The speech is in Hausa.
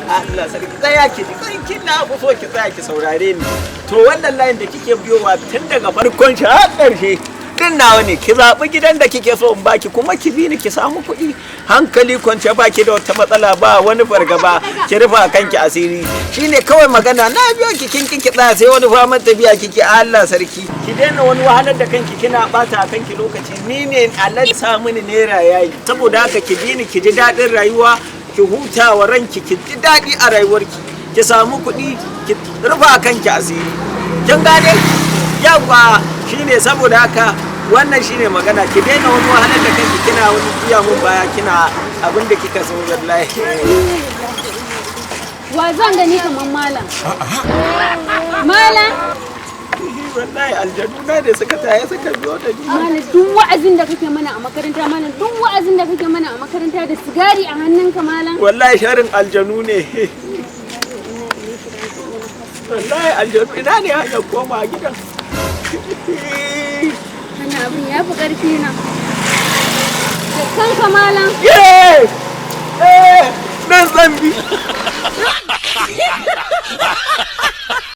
Allah sarki, tsaya ki ji. Kai kin na fi so ki tsaya ki saurare ni. To, wannan layin da kike biyowa tun daga farkon shi har ƙarshe din nawa ne. Ki zaɓi gidan da kike so in baki, kuma ki bi ni ki samu kuɗi hankali kwance, baki da wata matsala, ba wani fargaba, ki rufa kanki asiri. Shine kawai magana. Na biyo ki, kin ki tsaya, sai wani faman tafiya kike. Allah sarki, ki daina wani wahalar da kanki, kina bata a kanki lokaci. Ni ne Allah ya sa mini naira yayi. Saboda haka ki bi ni, ki ji daɗin rayuwa, ki huta wa ranki, ki ji daɗi a rayuwarki, ki samu kuɗi, ki rufa kanki asiri. Kin gane? Yawa, shine. Saboda haka wannan shine magana. Ki daina wani wahalar da kanki, kina wani juya mun baya, kina abin da kika so. Wallahi. Wa zan gani kamar malam? Malam? Wallahi aljanu na da suka taya suka biyo da ni. Malam, duk wa'azin da kake mana a makaranta, malam, duk wa'azin da kake mana a makaranta da sigari a hannunka, malam. Wallahi sharin aljanu ne. Wallahi aljanu. Ina ne hanyar koma gidan? Wannan abin ya fi ƙarfi na. Da kanka, malam. Ye! Eh, nan zan bi.